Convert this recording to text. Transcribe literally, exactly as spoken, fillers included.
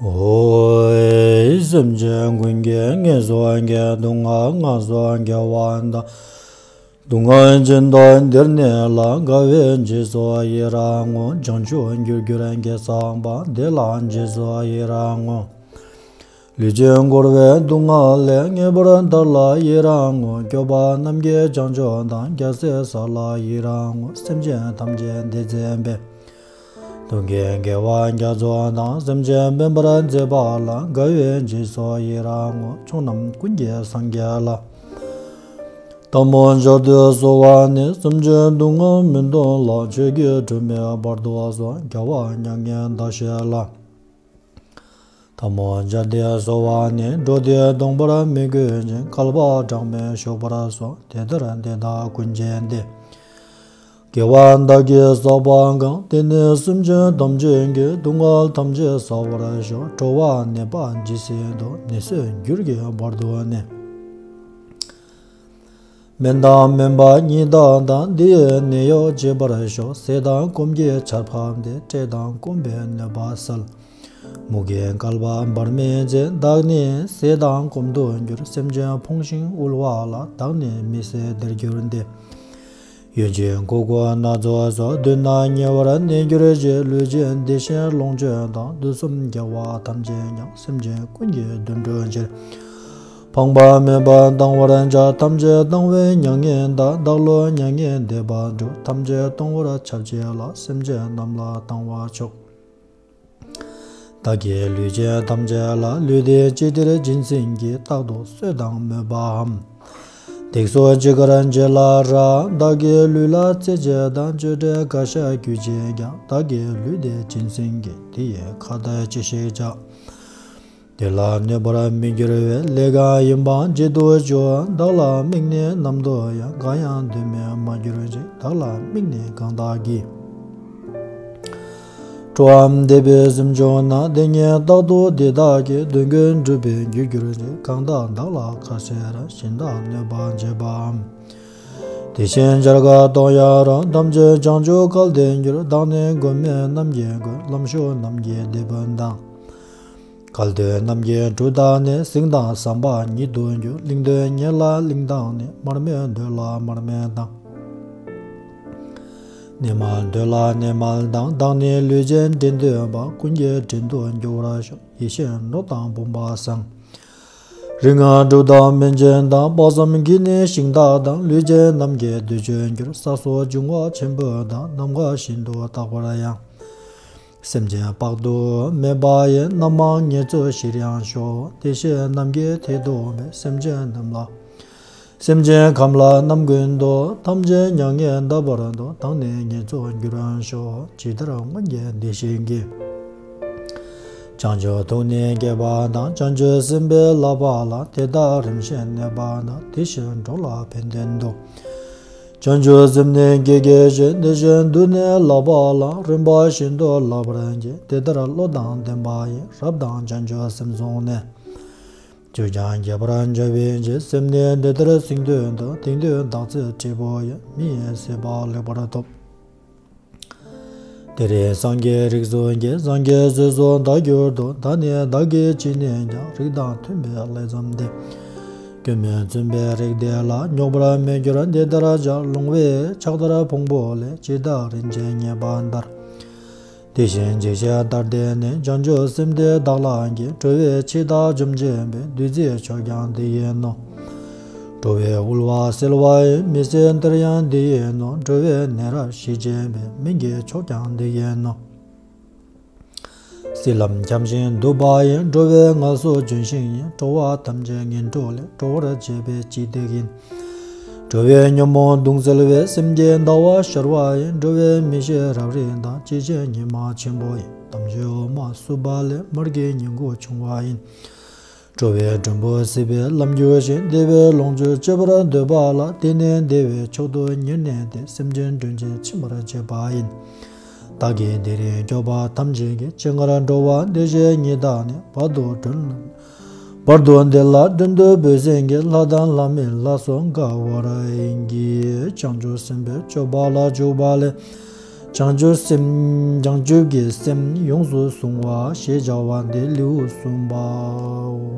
ཨོ། སེམས་ཅན་ཀུན་གྱི་ངལ་གསོ་མཁན། སྡུག་བསྔལ་ངལ་གསོ་དགེ་བ་དང་། སྡུག་བསྔལ་ཅན་དག་འདིར་གནས་ལ། དགའ་བའི་རྗེས་སུ་ཡི་རང་ངོ་། བྱང་ཆུབ་རྒྱུར་གྱུར་དགེ་བསགས་པ། དེ་ལ་རྗེས་སུ་ཡི་རང་ངོ་། ལུས་ཅན་འཁོར་བའི་སྡུག་བསྔལ་ལས། ངེས་པར་ཐར་ལ་ཡི་རང་ངོ་། སྐྱོབ་པ་རྣམས་ཀྱི་བྱང་ཆུབ་དང་། རྒྱལ་སྲས་ས་ལ་ཡི་རང་ངོ་། སེམས་ཅན་ཐམས་ཅད་བདེ་མཛད་པའི། སྡུག་བསྔལ་དགེ་བ་རྒྱ་མཚོ་དང་། སེམས་ཅན་ཕན་པར་མཛད་པ་ལ། དགའ་བའི་རྗེས་སུ་ཡི་རང་ངོ་། ཕྱོགས་རྣམས་ཀུན་གྱི་སངས་རྒྱས་ལ། ཐལ་མོ་སྦྱར་ཏེ་གསོལ་བ་ནི། སེམས་ཅན་སྡུག་བསྔལ་མི་འདོད་ལ། ཆོས་ཀྱི་སྒྲོན་མེ་བར་དུ་གསོལ། རྒྱལ་བ་མྱ་ངན་འདའ་ཞིང་ལ། ཐལ་མོ་སྦྱར་ཏེ་གསོལ་བ་ནི། འགྲོ་འདི་སྟོངས་པར་མི་དགོས་ཤིང་། བསྐལ་པ་གྲངས་མེད་བཞུགས་པར་ཤོག། དེ་ལྟར་འདི་དག་ཀུན་བྱས་ཏེ། དགེ་བ་བདག་གིས་བསགས་པ་གང་། དེས་ནི་སེམས་ཅན་ཐམས་ཅད་ཀྱི། སྡུག་བསྔལ་ཐམས་ཅད་བསལ་བར་ཤོག། འགྲོ་བ་ནད་པ་ཇི་སྲིད་དུ། ནད་སོས་གྱུར་གྱི་བར་དུ་ནི། སྨན་དང་སྨན་པ་ཉིད་དག་དང་། དེ་ཡི་ནད་གཡོག་བྱེད་པར་ཤོག། ཟས་དང་སྐོམ་གྱི་ཆར་ཕབ་སྟེ། བཀྲེས་དང་སྐོམ་པའི་གནོད་པ་སེལ། མུ་གེའི་བསྐལ་པ་བར་མེད་ཅིང་། བདག་ནི་ཟས་དང་སྐོམ་དུ་འགྱུར། སེམས་ཅན་ཕོངས་ཤིང་དབུལ་བ་ལ། བདག་ནི་མི་ཟད་བདེར་གྱུར་ཏེ། གཡོན་ཅན་མགོ་སྐོར་སྣ་ཚོགས་སོགས། མདུན་ན་ཉེ་བར་གནས་གྱུར་ཅིག། ལུས་ཅན་བདེ་ཞིང་ལོངས་སྤྱོད་དང་། དུས་གསུམ་རྒྱལ་བ་ཐམས་ཅད་ཀྱང་། སེམས་ཅན་ཀུན་གྱི་དོན་སྒྲུབ་ཕྱིར། ཕངས་པ་མེད་པར་གཏང་བར་བྱ། ཐམས་ཅད་གཏང་བས་མྱ་ངན་འདའ། བདག་བློ་མྱ་ངན་འདས་པ་སྒྲུབ། ཐམས་ཅད་གཏོང་བར་བྱ་བྱེད་ལ། སེམས་ཅན་རྣམས་ལ་གཏང་བ་མཆོག། བདག་གིས་ལུས་ཅན་ཐམས་ཅད་ལ། ལུས་འདི་ཅི་བདེར་བྱིན་ཟིན་གྱིས། རྟག་ཏུ་གསོད་དང་སྨོད་པའམ། སྡིགས་སོ་ཅི་དགར་བྱེད་ལ་རག། བདག་གི་ལུས་ལ་རྩེ་གཅིག་དང་། གཅོད་བྲེག་ག་ཤ་རྒྱུ་ཅི་ཀྱང་། བདག་གི་ལུས་འདི་བྱིན་ཟིན་གྱིས། དེ་ཡི་ཁ་དག་ཅི་ཞིག་བྱ། དེ་ལ་གནོད་པར་མི་འགྱུར་བའི། ལས་གང་ཡིན་པའང་བྱེད་དུ་འཇུག། བདག་ལ་དམིགས་ནས་ནམ་དུ་ཡང་། གང་ཡང་འདོད་མེད་མ་གྱུར་ཅིག། བདག་ལ་དམིགས་ནས་གང་དག་གིས། སྤྲོའམ་དད་པས་སེམས་བྱུང་ན། དེ་ཉིད་རྟག་ཏུ་དེ་དག་གི། དོན་ཀུན་འགྲུབ་པའི་རྒྱུར་གྱུར་ཅིག། གང་དག་བདག་ལ་ཁ་ཕྱིར། གཞན་དག་གནོད་པར་བྱེད་པའམ། དེ་བཞིན་བྱ་དགའ་གཏོང་ཡང་རུང་། ཐམས་ཅད་བྱང་ཆུབ་གལ་ཏེ་འགྱུར། བདག་ནི་མགོན་མེད་རྣམས་ཀྱི་མགོན། ལམ་ཞུགས་རྣམས་ཀྱི་དེད་དཔོན་དང་། གལ་ཏེ་རྣམས་ཀྱི་གྲུ་དང་ནི། གཟིངས་དང་ཟམ་པ་ཉིད་དུ་འགྱུར། གླིང་འདོད་ཉེ་ལ་གླིང་དང་ནི། མར་མེ་འདོད་ལ་མར་མེ་དང་། གནས་མལ་འདོད་ལ་གནས་མལ་དང་། བདག་ནི་ལུས་ཅན་བྲན་འདོད་པ། ཀུན་གྱི་བྲན་དུ་འགྱུར་བར་ཤོག། ཡིད་བཞིན་ནོར་དང་བུམ་པ་བཟང་། རིགས་ལྔ་དྲུག་དང་སྨན་ཆེན་དང་། དཔག་བསམ་གྱིས་ནི་ཤིང་དག་དང་། ལུས་ཅན་རྣམས་ཀྱི་འདོད་འཇོ་འགྱུར། ས་སོགས་འབྱུང་བ་ཆེན་པོ་དང་། ནམ་མཁའ་བཞིན་དུ་རྟག་པར་ཡང་། སེམས་ཅན་དཔག་ཏུ་མེད་པ་ཡི། རྣམ་མང་ཉེར་འཚོ་ཞེར་ཡང་ཤོག། དེ་བཞིན་རྣམས་ཀྱི་མཐས་གཏུགས་པའི། སེམས་ཅན་རྣམས་ལ། སེམས་ཅན་ཁམས་ལ་རྣམ་ཀུན་ཏུ། ཐམས་ཅད་མྱ་ངན་འདའ་བར་འདོད། བདག་ནི་ཉེར་འཚོར་འགྱུར་བར་ཤོག། ཇི་ལྟར་སྔོན་གྱི་བདེ་གཤེགས་ཀྱིས། བྱང་ཆུབ་ཐུགས་ནི་བསྐྱེད་པ་དང་། བྱང་ཆུབ་སེམས་དཔའི་བསླབ་པ་ལ། དེ་དག་རིམ་བཞིན་གནས་པ་དང་། དེ་བཞིན་འགྲོ་ལ་ཕན་དོན་དུ། བྱང་ཆུབ་སེམས་ནི་བསྐྱེད་བགྱི་ཞིང་། དེ་བཞིན་དུ་ནི་བསླབ་པ་ལ། རིམ་པ་བཞིན་དུ་བསླབ་པར་བགྱི། དེ་ལྟར་བློ་དང་ལྡན་པ་ཡིས། རབ་དང་བྱང་ཆུབ་སེམས་བཟུང་ནས། ཆོས་ཀྱང་རྒྱས་པར་འགྱུར་བའི་ཕྱིར། སེམས་ནི་འདི་ལྟར་ཟིན་དོན་དུ། དེང་དུས་བདག་ཚེ་ཁྲི་པོ་ཡི། མི་ཡི་སྲིད་པ་ལེགས་པར་ཐོབ། དེ་རིང་སངས་རྒྱས་རིགས་སུ་སྐྱེས། སངས་རྒྱས་སྲས་སུ་བདག་གྱུར་ཏོ། ད་ནི་བདག་གིས་ཅི་ནས་ཀྱང་། རིགས་དང་མཐུན་པའི་ལས་བརྩམས་ཏེ། སྐྱོན་མེད་བཙུན་པའི་རིགས་དེ་ལ། རྙོག་པར་མི་འགྱུར་འདི་ལྟར་བྱ། ལོང་བས་ཕྱག་དར་ཕུང་པོ་ལས། ཇི་ལྟར་རིན་ཆེན་རྙེད་པ་ལྟར། དེ་བཞིན་འཇིགས་བྱེད་ལྟར་ལྡན་ནི། བྱང་ཆུབ་སེམས་དེ་བདག་ལ་བསྐྱེད། འགྲོ་བའི་འཆི་བདག་འཇོམས་བྱེད་པའི། བདུད་རྩིའི་མཆོག་ཀྱང་དེ་ཡིན་ནོ། འགྲོ་བའི་དབུལ་བ་སེལ་བ་ཡི། མི་ཟད་གཏེར་ཡང་དེ་ཡིན་ནོ། འགྲོ་བའི་ནད་རབ་ཞི་བྱེད་པའི། སྨན་གྱི་མཆོག་ཀྱང་དེ་ཡིན་ནོ། སྲིད་ལམ་འཁྱམས་ཤིང་དུབ་པ་ཡི། འགྲོ་བའི་ངལ་གསོ་ལྗོན་ཤིང་ཡིན། འགྲོ་བ་ཐམས་ཅད་ངན་འགྲོ་ལས། སྒྲོལ་བར་བྱེད་པའི་སྤྱི་སྟེགས་ཡིན། འགྲོ་བའི་ཉོན་མོངས་གདུང་སེལ་བའི། སེམས་ཀྱི་ཟླ་བ་ཤར་བ་ཡིན། འགྲོ་བའི་མི་ཤེས་རབ་རིབ་དང་། སྐྱེ་མཆེད་ཉི་མ་ཆེན་པོ་ཡིན། དམ་ཆོས་འོ་མ་བསྲུབས་པ་ལས། མར་གྱི་ཉིང་ཁུ་ཕྱུང་བ་ཡིན། འགྲོ་བའི་མགྲོན་པོ་སྲིད་པའི་ལམ་རྒྱུ་ཞིང་། བདེ་བའི་ལོངས་སྤྱོད་སྤྱོད་པར་འདོད་པ་ལ། དེ་ནི་བདེ་བའི་མཆོག་ཏུ་ཉེར་གནས་ཏེ། སེམས་ཅན་མགྲོན་གྱིས་ཕྱིན་པར་བྱེད་པ་ཡིན། བདག་གིས་དེ་རིང་སྐྱོབ་པ་ཐམས་ཅད་ཀྱི། སྤྱན་སྔར་འགྲོ་བ་བདེ་གཤེགས་ཉིད་དང་ནི། བར་དུ་མགྲོན། བར་དུ་བདེ་ལ་མགྲོན་དུ་བོས་ཟིན་གྱི། ལྷ་དང་ལྷ་མིན་ལྷ་སོགས་དགའ་བར་བགྱི། བྱང་ཆུབ་སེམས་དཔའི་སྤྱོད་པ་ལ་འཇུག་པ་ལས། བྱང་ཆུབ་སེམས། བྱང་ཆུབ་ཀྱི་སེམས་ཡོངས་སུ་བཟུང་བ་ཞེས་བྱ་བ་འདི་ལེའུ་གསུམ་པའོ།